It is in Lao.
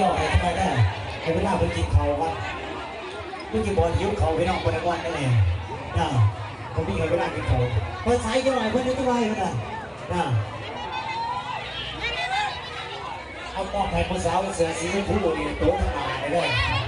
ອກໃຫ້ເພິ່ນໄດ້ ໃຫ້ເວລາເພິ່ນກິນເຂົ້າກ່ອນ. ຄືຊິບໍ່ຫິວເຂົ້າ ພີ່ນ້ອງບໍ່ໄດ້ວ່າແນ່ນະ ບໍ່ມີໃຫ້ເວລາກິນເຂົ້າ. ເປີດສາຍຈັກໜ້ອຍ ເພິ່ນຢູ່ທີ່ວ່າເພິ່ນນະ ນະ ເອົາມອບໃຫ້ຜູ້ສາວເສື້ອສີຊົມພູນີ້ ໂຕຂ້າງໜ້າໄດ້ເລີຍ.